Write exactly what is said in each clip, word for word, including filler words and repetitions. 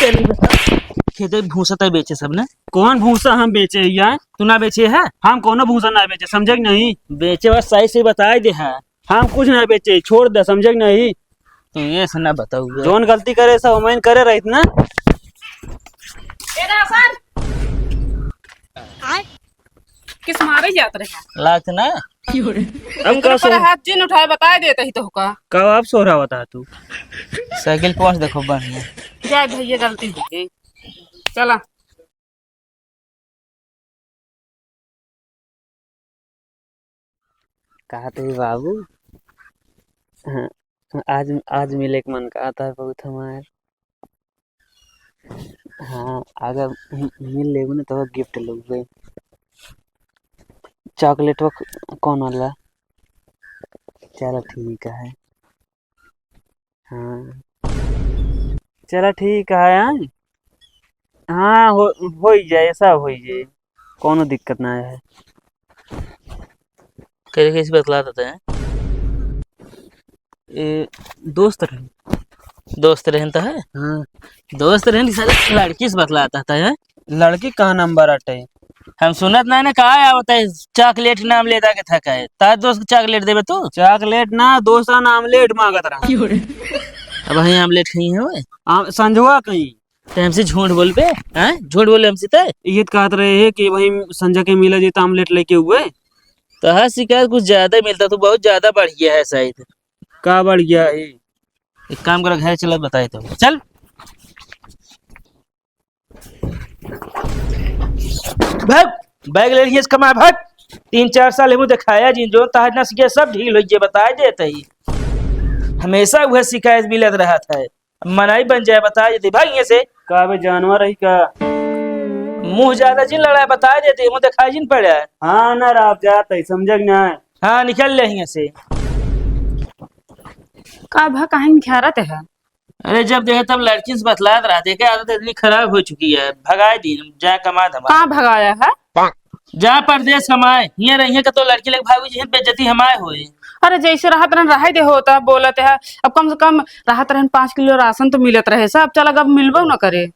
तेरी बता, खेते भूसा तय बेचे सब ने। कौन भूसा हम बेचे है यार? तू ना बेचे है? हम कौनो भूसा ना बेचे, समझे कि नहीं? बेचे बस सही से बताए दे है। हम कुछ ना बेचे, छोड़ दे, समझे कि नहीं? तू ये से ना बताऊ बे। जौन गलती करे सब हमइन करे रहित ना। ए ना सर। आय? किस मारे जात रहे? लागत ना। अब इनकर का पर सो- हाथ जिन उठाए, बताए देत ही तो का। का आप सोहरावत है तू? साइकिल पहुंच देखो बढ़िया। जा भैया, गलती हो गई। चला। कहत ही बाबू, हाँ, आज, आज मिले के मन कहत है बहुत हमार। हाँ, अगर मि-, मिल लेबू ना तो गिफ्ट लेबू। चॉकलेट वो क-, कौन वाला? चलो ठीक है। हाँ, चलो ठीक है, हाँ। हाँ, हो, होई जाए, सब होई जाए, कौनो दिक्कत ना है। करे कैसे बतला देते हैं? ए, दोस्त रहे। दोस्त रहन तो है? हाँ। दोस्त रहन, साले लड़की से बतलाता था, है? लड़की कहाँ नंबर अटे? हम सुनत नहीं ना, कहा आवत है, चॉकलेट नाम लेता के था, कहे, तार दोस्त के चॉकलेट देबे तू? चॉकलेट ना, दोस्त नाम लेट मांगत रहा। अब वहीं आमलेट खाई है वो? आम-, संझवा कहीं। ते हमसे झूठ बोलबे, हैं? झूठ बोले हमसे ते? ये तो कहत रहे हैं कि वहीं संजय के मिला जी तो आमलेट लेके हुए। तो हाँ, शिकायत कुछ ज्यादा ही मिलता, तू बहुत ज्यादा बढ़ गया है शायद। का बढ़ गया है? एक काम करो, घर चलो, बताए तो। चल। भाग, बैग ले लिए इसका माँ, भाग। तीन चार साल हमू दिखाया जिन, जो ताज ना सीखे, सब ढील हो गए, बताए देते ही। हमेशा वह शिकायत मिलत रहा था। अब मनाई बन जाए, बताए देते, भाग यहाँ से। का बे, जानवर रही का? मुंह ज्यादा जिन लड़ाए, बताए देते, मुंह दिखाई जिन पड़ा। हाँ ना, राव जात है, समझे कि ना? हाँ, निकल ले यहाँ से। का भा, काहे निखारत है? अरे, जब देखे तब लड़किन से बतलात रहते, क्या आदत इतनी खराब हो चुकी है, भगाए दी, जा कमा धमा। कहाँ भगाया है? जा परदेस कमाए, हियाँ रहिए का तो लड़की लेके भागी जी, बेइज्जती हमाए होए। अरे, जैसे रहत रहन, रहे दे होता, बोलत है, अब कम से कम रहत रहन, पाँच किलो राशन तो मिलत रहे सब, चल, अब मिलबो न करे।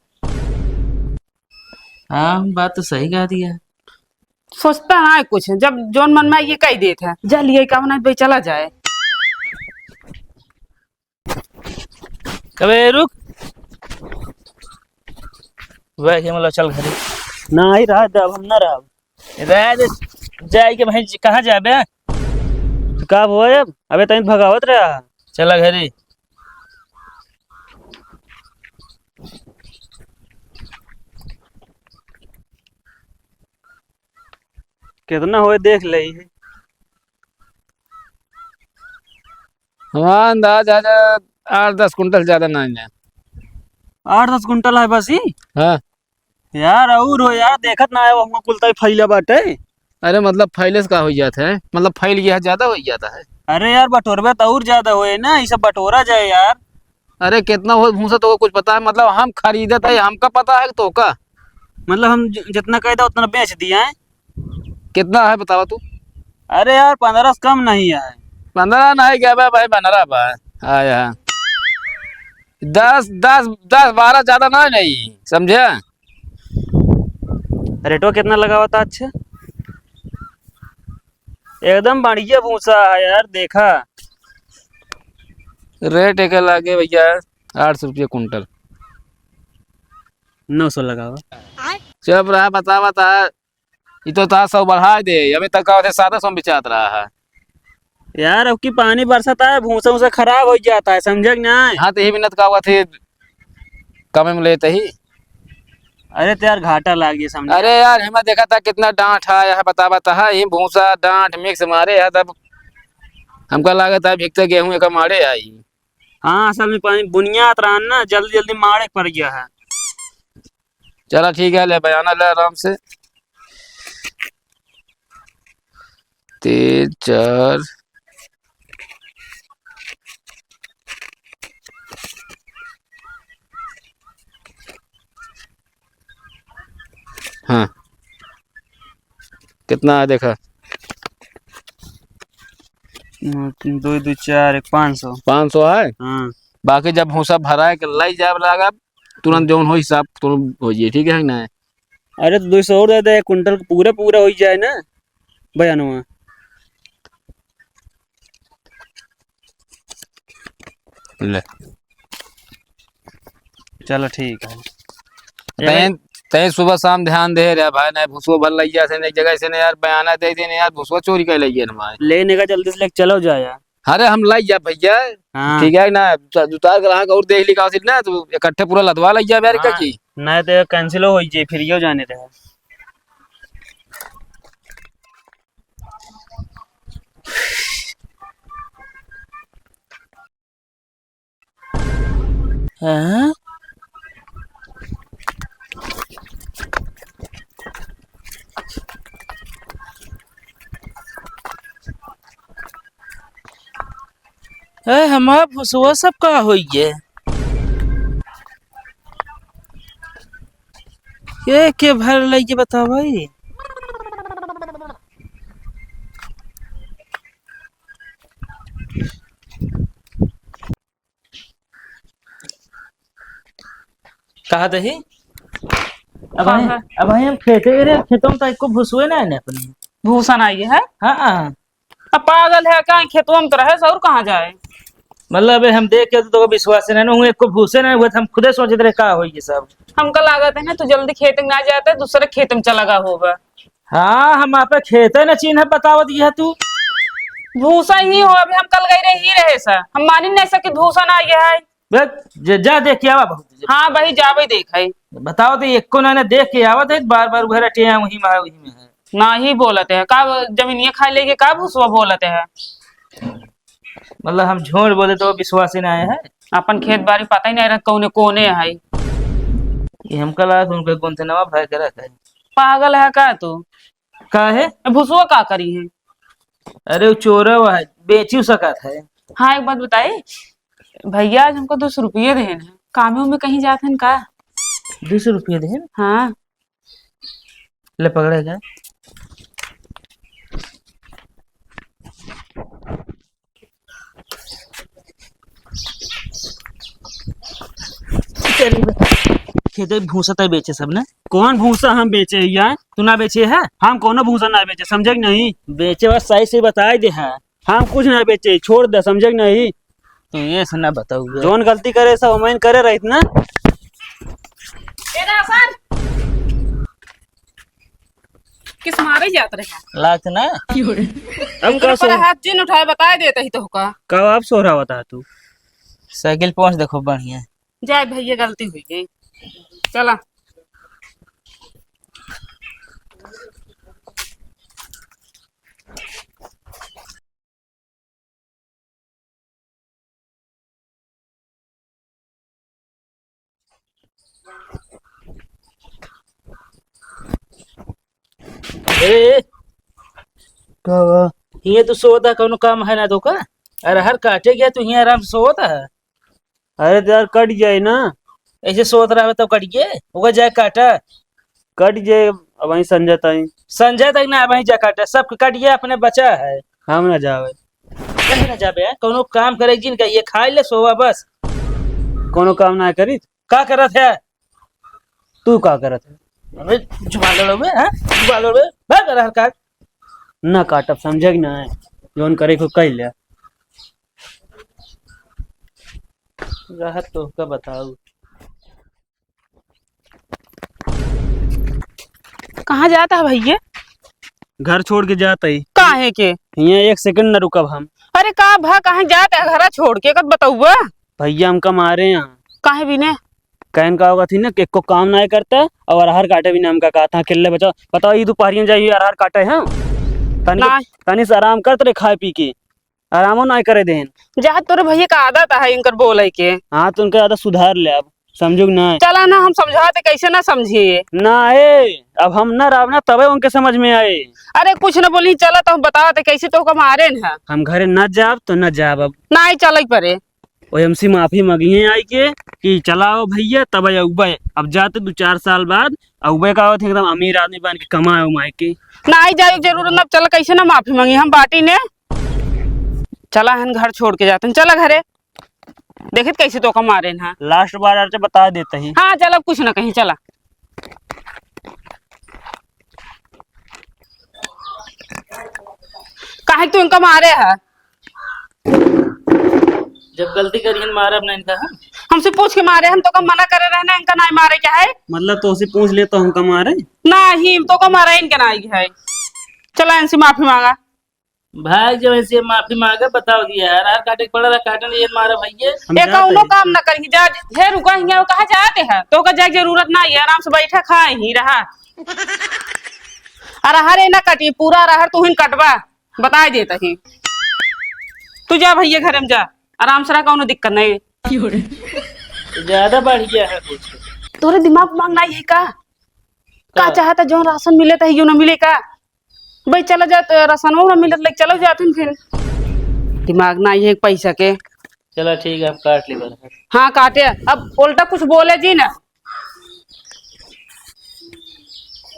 हाँ, बात तो सही कह दिया। सोचता ना है कुछ, जब जोन मन में ये कह देत है, जा लिए का बना भाई, चला जाए। अबे रुक। वह के मतलब चल घरे। ना ही रहा दे, अब हम ना रहब। रह दे, जाए के भाई, कहाँ जाबे? तो का हुआ अब? अबे तनी भगावत रहा। चला घरे। कितना होए देख ले। हमारा अंदाज आज आठ दस कुंटल ज्यादा ना है। आठ दस कुंटल है बस ही? हाँ। यार, और हो यार, देखत ना है, वो कुल तई फैला बाटे। अरे, मतलब, फैले से का हो जाता है? मतलब, फैल गया है, ज्यादा हो जाता है। अरे यार, बटोरबे तो और ज्यादा होए ना, ये सब बटोरा जाए यार। अरे, कितना हो भूसा तो कुछ पता है? मतलब, हम खरीदत है, हमका पता है तो का? मतलब, हम ज-, जितना कह दो उतना बेच दिया है। कितना है बतावा तू? अरे यार, पन्द्रह से कम नहीं है। पन्द्रह नहीं गया बा भाई, पन्द्रह बा। आया। दस, दस, दस बारह ज्यादा ना नहीं, समझे? रेटवा कितना लगावा था? अच्छा, एकदम बढ़िया भूसा है यार, देखा। रेट एक लागे भैया आठ सौ रुपये कुंटल। नौ सौ लगावा। चुप रहा, बतावा था। ये तो था सौ बढ़ा दे, अभी तक का होते सादा सौ में बेचात रहा है। यार, अब की पानी बरसत है, भूसा उसा खराब हो जाता है, समझे कि नहीं? हाँ, तो यही मिन्नत का हुआ थे, कम में लेते ही। अरे, तो यार, घाटा लाग गया, समझे? अरे यार, हमें देखा था कितना डांट है, यह बता, बता है, ये भूसा, डांट mix मारे है, तब हमका लागत है, भिगते गेहूं एक मारे आई। हाँ, असल में पानी बुनियात रहा ना, जल्दी, जल्दी मारे पड़ गया है। चला ठीक है, ले बयाना ले आराम से। तीन, चार। हाँ। कितना है देखा? हम्म, दो, दो, चार, एक, पाँच सौ। पाँच सौ है? हाँ। बाकी जब भूसा भराए के लाई जाए लागब, तुरंत जौन हो हिसाब तुरंत हो जाए, ठीक है ना? अरे तो दो सौ और दे दे, एक कुंटल के पूरा पूरा हो जाए ना बयानवा। ले। चलो ठीक है। तैं, तैं सुबह शाम ध्यान दे रहे भाई, नहीं भुसुआ भर लग जाते, एक जगह से ना यार बयाना दे देने यार, भुसुआ चोरी कर ले ना भाई। लेने का जल्दी से लेके चलो जाए यार। अरे हम लाई जा भैया। हाँ। ठीक है ना, दु-, दो चार ग्राहक और देख ली का ना, तो इकट्ठे पूरा लदवा लाई जा यार। हाँ। का की? नहीं तो cancel हो जाए, फिर यो जाने रहे। हाँ? ए, हमार भुसवा सब का होइए? के, के भर लइके बतावा ई? कहा दही? अब हाँ, हम, हाँ। अब हम खेते रे, खेतों में तो एको भूसवे ना है अपने। भूसा ना आई है? हाँ, हाँ। अब पागल है का? खेतवा में तो रहे, और कहाँ जाए? मतलब, अबे हम देख के तो, तो विश्वास नहीं, ना हुए, एको भूसे नहीं हुए, तो हम खुदे सोचत रहे, का होई ये सब। हमका लागत है ना, तू जल्दी खेत में ना जाते, दूसरे खेत में चला गा होगा। हाँ, हम आपे खेते न चीन्ह बतावत यह तू। भूसा ही हो, अभी हम कल गई रहे, ही रहे सा। हम मानी नहीं सके भूसा ना आया है। बे, जे, जा देख के आवा बहुत। हाँ भाई, जा भाई देख है। बताओ तो, एको ना, ना देख के आवत है, बार बार उधर हटे हैं, वही में, वही में है। ना ही बोलत है, का जमीनिया खाई लेके का भूसवा बोलत है? मतलब हम झूठ बोले तो विश्वास ही ना आए है। अपन खेत बारी पता ही नहीं रह कौने कोने है। ये हमका लगा कि उनके गुंथनवा भर के रखा है। पागल है का तू? का है? भुसुआ का करी है? अरे वो चोरवा है, बेची सकत है। हाँ, एक बात बताई भैया, आज हमको दो सौ रुपये देन है, कामे में कहीं जात हन का? दो सौ रुपये देन? हाँ। ले पकड़े का। तेरी बे-, खेते भूसा तय बेचे सब ने। कौन भूसा हम बेचे है यार? तू ना बेचे है? हम कोनो भूसा ना बेचे, समझे कि नहीं? बेचे बस सही से बताई दे है। हम कुछ ना बेचे, छोड़ दे, समझे कि नहीं? तू ये से ना बताऊ बे। जौन गलती करे सब हमइन करे रहित ना। ए दासन! किस मारे जात रहे? लागत ना? अब इनकर का पर सो- हाथ जिन उठाए, बताए देत ही तोहका। का आप सोहरावत हा तू? साइकिल पहुंच देखो बढ़िया। जाए भैया, गलती हुई गई। चला। ए, का बा? हियाँ तू सोवत ह, कौनो काम है ना तो का? अरहर काटे गया, तू हियाँ आराम से सोवत ह। अरे तो यार, कट जाए ना। ऐसे सोवत रहबे तब कट गए, ओकर जाए काटा। कट जाए, अब वहीं संजय ताई। संजय तक ना, अब वहीं जा काटा, सब कट गया, अपने बचा है। हम ना जावे। कहीं ना जाबे, हैं? कौनो काम करे जिन का, ये खाई ले, सोवा बस। कौनो काम ना करी। का करत है? तू का करत है? अबे, जुबान लड़ावे, हैं? जुबान लड़ावे, भाग रहा काट। ना काटब, समझे कि ना? जौन करे को कह ले। रहत तो का बताऊ। कहाँ जाता है भैया? घर छोड़ के जाता ही। काहे के? हियाँ एक सेकंड न रुकब हम। अरे का भा, कहाँ जाता है घरा छोड़ के, कत बतौआ? भैया हमका मारे हैं। काहे बिने? कहन का होगा थी ना कि एको काम ना करता और अरहर काटे भी ना हमका कहा था, अकेले बचाओ। बताओ, ई दोपहरिया जाइए अरहर काटे हैं? तनी ना। तनी से आराम करत रहे खाए पी के। आरामो नाय करे देन। जा, तोरे भैया का आदत है इनकर बोले के। हाँ, तो उनके आदत सुधार ले अब, समझो कि नाय? चला ना, हम समझाते, कैसे ना समझिए? ना, ए, अब हम ना रहब ना, तबे उनके समझ में आए। अरे, कुछ ना बोली, चला तो हम बतावत है, कैसे तोहका मारे न है। हम घरे ना जाब तो ना जाब अब। ना, चल परे। ओ एमसी माफी मांगी है आई के कि चलाओ भैया, तब अउबे। अब जाते दो चार साल बाद अउबे का होत है, एकदम अमीर आदमी बन के कमाए उमाए के। ना, आई जाए जरूरत ना, चला, कैसे ना माफी मांगी, हम बाटी ने। चला हन घर छोड़ के जाते हैं, चला घरे। देखित कैसे तोका मारे ना। लास्ट बार आर से बता देता ही। हाँ, चल, अब कुछ ना कहीं, चला। काहे तू इनका मारे है? जब गलती करिहन मारब ना इनका, हाँ? हमसे पूछ के मारे, हम तोका मना करे रहे ना, इनका नाहीं मारे का है। मतलब तोसे पूछ ले तो हमका मारे? नाहीं, हम तोका मारे, इनका नाहीं है। चला इनसे माफी मांगा। भाग जब इनसे माफी मांगा, बताओ दिया यार, अरहर काटे के पड़ा था, काटन ये मारा भैया। हम ये जाते कौनो हैं। काम ना करी, जा, हे रुका हियाँ, कहाँ जाते हैं? तोका जाए के जरूरत नाहीं है, आराम से बैठा खा ही रहा। अरहर ना कटी, पूरा अरहर तू ही कटबा। बताए देता ही। तू जा भैया घरे में जा, आराम से रह, कौनो दिक्कत नहीं। तो ज्यादा बढ़ गया है कुछ। तोरे दिमाग उमाग नहीं है का? का का? चाहता जौन राशन मिले तो यो ना मिले का? भाई चला जात, राशन ना मिलत, लेके चलो जात हन फिर। दिमाग नहीं है पैसा के। चला ठीक है, हम काट ले बरहर। हाँ काटे, अब उल्टा कुछ बोले जी ना।